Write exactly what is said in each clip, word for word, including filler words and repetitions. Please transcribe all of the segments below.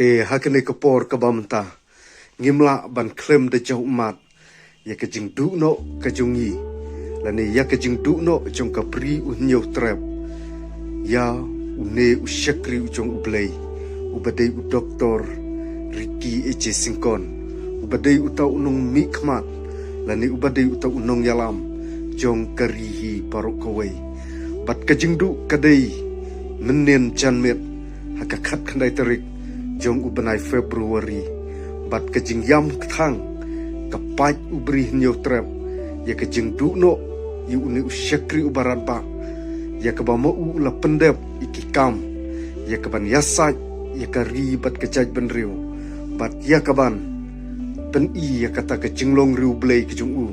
Te ha kane ka por kaba mynta, ngim lah ban khlem da jaw ummat ïa ka jingduh noh ka jong ngi, lane ïa ka jingduh noh jong ka Bri u Hynñiewtrep ïa une u shakri u jong U Blei, uba dei u Doktor Ricky A J Syngkon, uba dei uta u nongmihkhmat, lane uba dei uta u nongïalam jong ka ri hi baroh kawei. Bad ka jingduh ka dei mynnin janmiet ha ka khatkhyndai tarik jong u bnai February. Bad ka jingïam kthang ka paid u Bri Hynñiewtrep ïa ka jingduh noh ïa une u shakri uba radbah, ïa kaba ma u u la pyndep ïa ki kam, ïa kaban ïasaid ïa ka ri bad ka jaitbynriew, bad ïa kaban pyni ïa kata ka jinglong riewblei ka jong u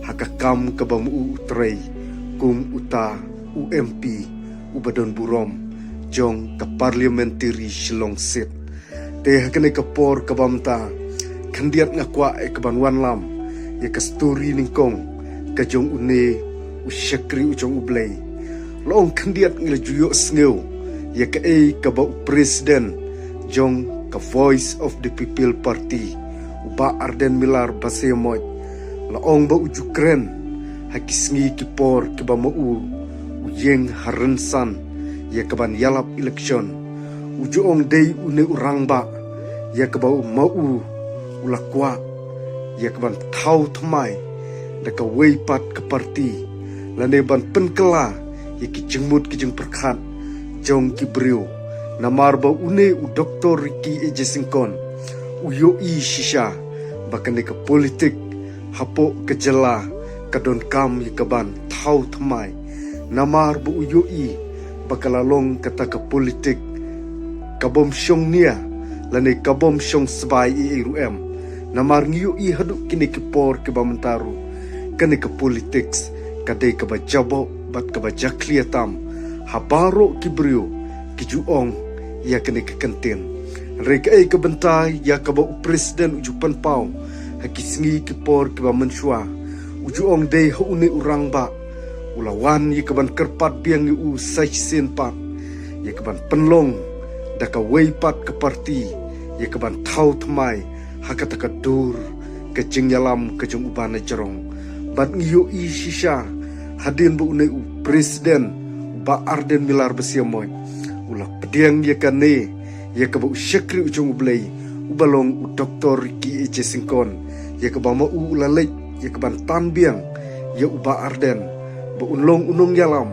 ha ka kam kaba ma u u trei kum uta u M P uba don burom jong ka Parliamentary Shillong Seat. Te ha kane ka por kaba mynta, khyndiat nga kwah ïa kaban wanlam ïa ka story nyngkong ka jong une u shakri u jong U Blei. La ong khyndiat ngi la ju ïohsngew ïa kaei kaba u president jong ka Voice of the People Party, u Bah Ardent Miller Basaiawmoit, la ong ba u ju kren ha ki sngi ki por kiba ma u u ïeng ha rynsan ïa kaban ïalap election. U ju ong dei une u rangbah ïa kaba u ma u u la kwah ïa kaban thaw thymmai da kawei pat ka party, lane ban pynkylla ïa ki jingmut ki jingpyrkhat jong ki briew. Namar ba une u Doktor Ricky A J Syngkon u ïohi shisha ba kane ka politik hapoh ka jylla ka donkam ïa kaban thaw thymmai. Namar ba u ïohi ba ka la long kata ka politik ka bym shong nia, lane ka bym shong sbai ei ei ruh em. Namar ngi ïohi haduh kine ki por kiba mynta ruh, kane ka politiks ka dei kaba jaboh bad kaba jakhlia tam ha baroh ki briew ki ju ong ïa kane ka kyntien. Hynrei kaei ka bynta ïa kaba u president u ju pynpaw ha ki sngi ki por kiba mynshuwa? U ju ong dei ha une u rangbah u la wan ïa kaban kyrpad biang ïa u sa shisien pat, ïa kaban pynlong da kawei pat ka party, ïa kaban thaw thymmai ha kata ka dur ka jingïalam ka jong u Bah Najrong. Bad ngi ïohi shisha hadien ba une u president, u Bah Ardent Miller Basaiawmoit, u la pdiang ïa kane ïa kaba u shakri u jong U Blei uba long u Doktor Ricky A J Syngkon, ïa kaba ma u u la leit ïa kaban tan biang ïa u Bah Ardent ba un long u nongïalam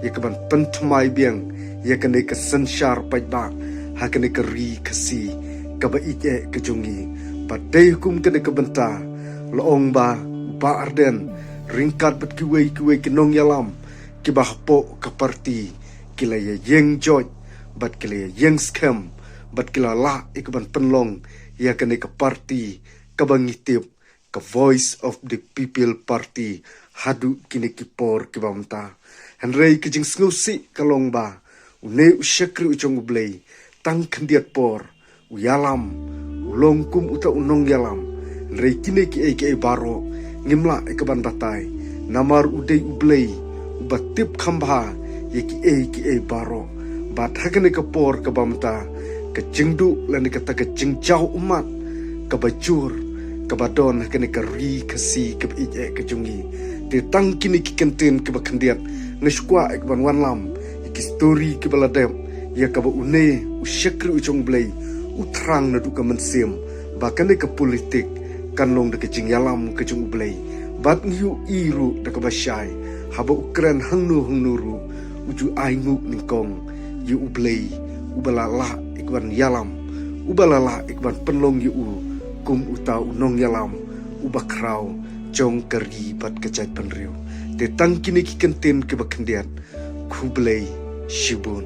ïa kaban pynthymmai biang ïa kane ka synshar paidbah ha kane ka ri Khasi kaba ïeit eh ka jong ngi. Bad dei kum kane ka bynta la ong ba u Bah Ardent ryngkat bad kiwei kiwei ki nongïalam kiba hapoh ka party ki la ïa ïeng joit bad ki la ïa ïeng skhem bad ki la lah ïa kaban pynlong ïa kane ka party kaba ngi tip ka Voice of the People Party haduh kine ki por kiba mynta. Hynrei ka jingsngewsih ka long ba une u shakri u jong U Blei, tang khyndiat por u ïalam, u long kum uta u nongïalam. Hynrei kine kiei kiei baroh ngim lah ïa kaban batai, namar u dei U Blei uba tip kham bha ïa kiei kiei baroh. Bad ha kane ka por kaba mynta, ka jingduh lane kata ka jingjaw ummat kaba jur kaba don ha kane ka ri Khasi kaba ïeit eh ka jong ngi. Te tang kine ki kyntien kiba khyndiat nga shu kwah ïa kaban wanlam ïa ki story kiba la dep, ïa kaba une u shakri u jong U Blei u thrang naduh ka mynsiem ba kane ka politik kan long da ka jingïalam ka jong U Blei. Bad ngi ïohi ruh da kaba shai, haba u kren hangno hangno ruh u ju ai nguh nyngkong ïa U Blei uba la lah ïa kaban ïalam, uba la lah ïa kaban pynlong ïa u kum uta u nongïalam uba khraw jong ka ri bad ka jaitbynriew. Te tang kine ki kyntien kiba khyndiat, khublei shibun.